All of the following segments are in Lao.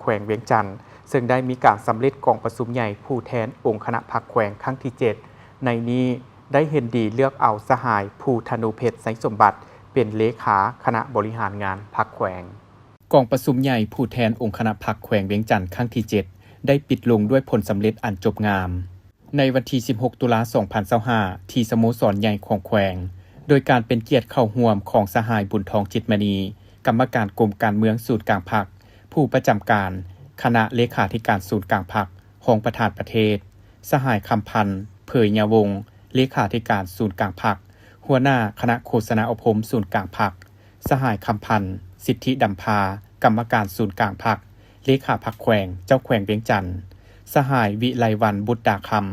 ແຂວງວຽງຈັນ ເຊິ່ງໄດ້ມີການສຳເລັດກອງປະຊຸມໃຫຍ່ຜູ້ແທນອົງຄະນະພັກແຂວງຄັ້ງທີເຈັດ ໃນນີ້ໄດ້ເຫັນດີເລືອກເອົາສະຫາຍ ພູທະນູເພັດ ໄຊສົມບັດ ເປັນເລຂາຄະນະບໍລິຫານງານພັກແຂວງ. ກອງປະຊຸມໃຫຍ່ຜູ້ແທນອົງຄະນະພັກແຂວງວຽງຈັນຄັ້ງທີເຈັດ ໄດ້ປິດລົງດ້ວຍຜົນສຳເລັດອັນຈົບງາມ. ໃນວັນທີສິບຫົກ ຕຸລາ ສອງພັນຊາວຫ້າ ທີ່ສະໂມສອນໃຫຍ່ຂອງແຂວງ ໂດຍການເປັນກຽດເຂົ້າຮ່ວມຂອງສະຫາຍ ບຸນທອງ ຈິດມະນີ ກຳມະການກົມການເມືອງສູນກາງພັກ, ຜູ້ປະຈຳການຄະນະເລຂາທິການສູນກາງພັກ, ຮອງປະທານປະເທດ, ສະຫາຍ ຄຳພັນ ເຜີຍຍາວົງ ເລຂາທິການສູນກາງພັກ, ຫົວໜ້າຄະນະໂຄສະນາອົບຮົມສູນກາງພັກ, ສະຫາຍ ຄຳພັນ ສິດທິດຳພາ ກຳມະການສູນກາງພັກ, ເລຂາພັກແຂວງ, ເຈົ້າແຂວງວຽງຈັນ, ສະຫາຍ ວິໄລວັນ ບຸດດາຄຳ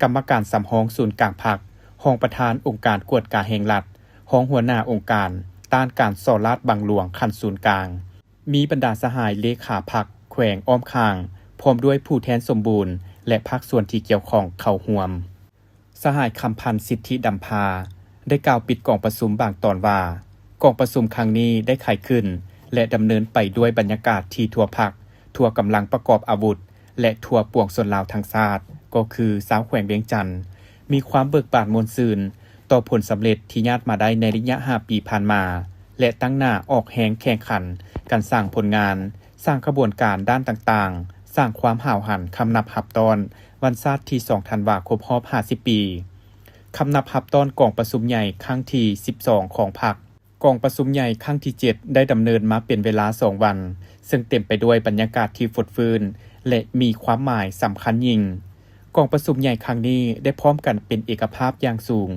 ກຳມະການສຳຮອງສູນກາງພັກ, ຮອງປະທານອົງການກວດກາແຫ່ງລັດ, ຮອງຫົວໜ້າອົງການຕ້ານການສໍ້ລາດບັງຫຼວງຂັ້ນສູນກາງ. ມີບັນດາສະຫາຍເລຂາພັກແຂວງອ້ອມຂ້າງ ພ້ອມດ້ວຍຜູ້ແທນສົມບູນ ແລະ ພາກສ່ວນທີ່ກ່ຽວຂ້ອງເຂົ້າຮ່ວມ. ສະຫາຍ ຄຳພັນ ສິດທິດຳພາ ໄດ້ກ່າວປິດກອງປະຊຸມບາງຕອນວ່າ, ກອງປະຊຸມຄັ້ງນີ້ໄດ້ໄຂຂຶ້ນ ແລະ ດຳເນີນໄປດ້ວຍບັນຍາກາດທີ່ທົ່ວພັກ, ທົ່ວກຳລັງປະກອບອາວຸດ ແລະ ທົ່ວປວງຊົນລາວທັງຊາດ, ກໍຄືຊາວແຂວງວຽງຈັນ ມີຄວາມເບີກບານມ່ວນຊື່ນຕໍ່ຜົນສຳເລັດທີ່ຍາດມາໄດ້ໃນໄລຍະຫ້າປີຜ່ານມາ ແລະ ຕັ້ງໜ້າອອກແຮງແຂ່ງຂັນກັນສ້າງຜົນງານ, ສ້າງຂະບວນການດ້ານຕ່າງໆ, ສ້າງຄວາມຫ້າວຫັນຄຳນັບຮັບຕ້ອນວັນຊາດທີສອງ ທັນວາ ຄົບຮອບຫ້າສິບປີ, ຄຳນັບຮັບຕ້ອນກອງປະຊຸມໃຫຍ່ຄັ້ງທີສິບສອງຂອງພັກ. ກອງປະຊຸມໃຫຍ່ຄັ້ງທີເຈັດ ໄດ້ດຳເນີນມາເປັນເວລາສອງວັນ, ເຊິ່ງເຕັມໄປດ້ວຍບັນຍາກາດທີ່ຟົດຟື້ນ ແລະ ມີຄວາມໝາຍສຳຄັນຍິ່ງ. ກອງປະຊຸມໃຫຍ່ຄັ້ງນີ້ໄດ້ພ້ອມກັນເປັນເອກະພາບຢ່າງສູງ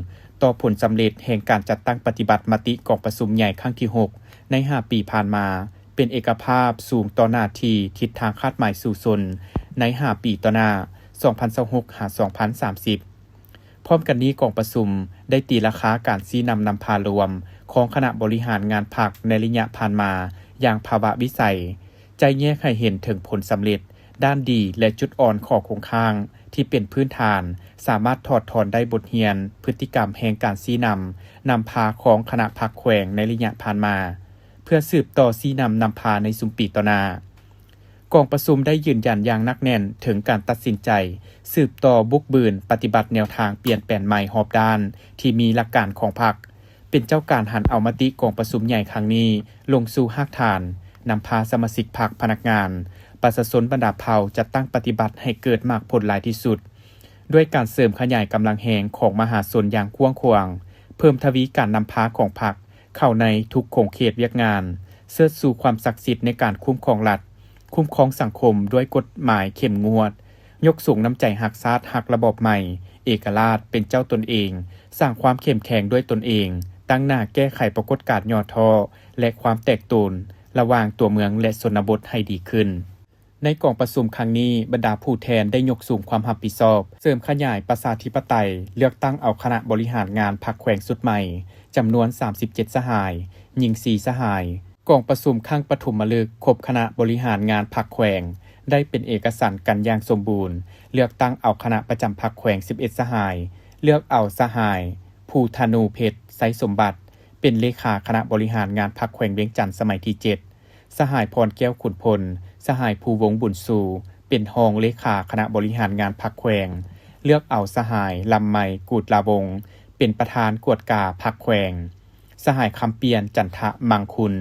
ຕໍ່ຜົນສຳເລັດແຫ່ງການຈັດຕັ້ງປະຕິບັດມະຕິກອງປະຊຸມໃຫຍ່ຄັ້ງທີຫົກ ໃນຫ້າປີຜ່ານມາ, ເປັນເອກະພາບສູງຕໍ່ໜ້າທີ່ທິດທາງຄາດໝາຍສູ້ຊົນໃນຫ້າປີຕໍ່ໜ້າ ສອງພັນຊາວຫົກ ຫາ ສອງພັນສາມສິບ. ພ້ອມກັນນີ້, ກອງປະຊຸມໄດ້ຕີລາຄາການຊີ້ນຳນຳພາລວມຂອງຄະນະບໍລິຫານງານພັກໃນໄລຍະຜ່ານມາຢ່າງພາວະວິໄສ, ໄຈ້ແຍກໃຫ້ເຫັນເຖິງຜົນສຳເລັດ, ດ້ານດີ ແລະ ຈຸດອ່ອນ, ຂໍ້ຄົງຄ້າງທີ່ເປັນພື້ນຖານ ສາມາດຖອດຖອນໄດ້ບົດຮຽນພຶດຕິກຳແຫ່ງການຊີ້ນຳນຳພາຂອງຄະນະພັກແຂວງໃນໄລຍະຜ່ານມາ, ເພື່ອສືບຕໍ່ຊີ້ນຳນຳພາໃນຊຸມປີຕໍ່ໜ້າ. ກອງປະຊຸມໄດ້ຢືນຢັນຢ່າງໜັກແໜ້ນເຖິງການຕັດສິນໃຈສືບຕໍ່ບຸກບືນປະຕິບັດແນວທາງປ່ຽນແປງໃໝ່ຮອບດ້ານທີ່ມີຫຼັກການຂອງພັກ, ເປັນເຈົ້າການຫັນເອົາມະຕິກອງປະຊຸມໃຫຍ່ຄັ້ງນີ້ລົງສູ່ຮາກຖານ, ນຳພາສະມາຊິກພັກ, ພະນັກງານ, ປະຊາຊົນບັນດາເຜົ່າຈັດຕັ້ງປະຕິບັດໃຫ້ເກີດໝາກຜົນຫຼາຍທີ່ສຸດ, ດ້ວຍການເສີມຂະຫຍາຍກຳລັງແຮງຂອງມະຫາຊົນຢ່າງກວ້າງຂວາງ, ເພີ່ມທະວີການນຳພາຂອງພັກ ເຂົ້າໃນທຸກຂົງເຂດວຽກງານ, ເຊີດຊູຄວາມສັກສິດໃນການຄຸ້ມຄອງລັດ, ຄຸ້ມຄອງສັງຄົມດ້ວຍກົດໝາຍເຂັ້ມງວດ, ຍົກສູງນ້ຳໃຈຮັກຊາດ, ຮັກລະບອບໃໝ່, ເອກະລາດ, ເປັນເຈົ້າຕົນເອງ, ສ້າງຄວາມເຂັ້ມແຂງດ້ວຍຕົນເອງ, ຕັ້ງໜ້າແກ້ໄຂປາກົດການຫຍໍ້ທໍ້ ແລະ ຄວາມແຕກໂຕນລະຫວ່າງຕົວເມືອງ ແລະ ຊົນນະບົດໃຫ້ດີຂຶ້ນ. ໃນກອງປະຊຸມຄັ້ງນີ້, ບັນດາຜູ້ແທນໄດ້ຍົກສູງຄວາມຮັບຜິດຊອບ, ເສີມຂະຫຍາຍປະຊາທິປະໄຕ, ເລືອກຕັ້ງເອົາຄະນະບໍລິຫານງານພັກແຂວງຊຸດໃໝ່ ຈຳນວນສາມສິບເຈັດສະຫາຍ, ຍິງສີ່ສະຫາຍ. ກອງປະຊຸມຄັ້ງປະຖົມມະລຶກຄົບຄະນະບໍລິຫານງານພັກແຂວງ ໄດ້ເປັນເອກະສັນກັນຢ່າງສົມບູນ, ເລືອກຕັ້ງເອົາຄະນະປະຈຳພັກແຂວງສິບເອັດສະຫາຍ, ເລືອກເອົາສະຫາຍ ພູທະນູເພັດ ໄຊສົມບັດ ເປັນເລຂາຄະນະບໍລິຫານງານພັກແຂວງວຽງຈັນສະໄໝທີເຈັດ, ສະຫາຍ ພອນແກ້ວ ຂຸນພົນ, ສະຫາຍ ພູວົງ ບຸນຊູ ເປັນຮອງເລຂາຄະນະບໍລິຫານງານພັກແຂວງ, ເລືອກເອົາສະຫາຍ ລຳໄມ ກູດລາວົງ ເປັນປະທານກວດກາພັກແຂວງ, ສະຫາຍ ຄຳປ່ຽນ ຈັນທະມັງຄຸນ,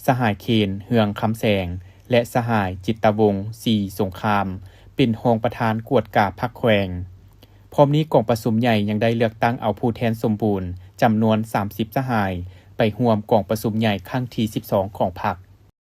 ສະຫາຍ ເຄນ ເຮືອງຄຳແສງ ແລະ ສະຫາຍ ຈິດຕະວົງ ສີສົງຄາມ ເປັນຮອງປະທານກວດກາພັກແຂວງ. ພ້ອມນີ້, ກອງປະຊຸມໃຫຍ່ຍັງໄດ້ເລືອກຕັ້ງເອົາຜູ້ແທນສົມບູນຈຳນວນສາມສິບສະຫາຍ ໄປຮ່ວມກອງປະຊຸມໃຫຍ່ຄັ້ງທີສິບສອງຂອງພັກ.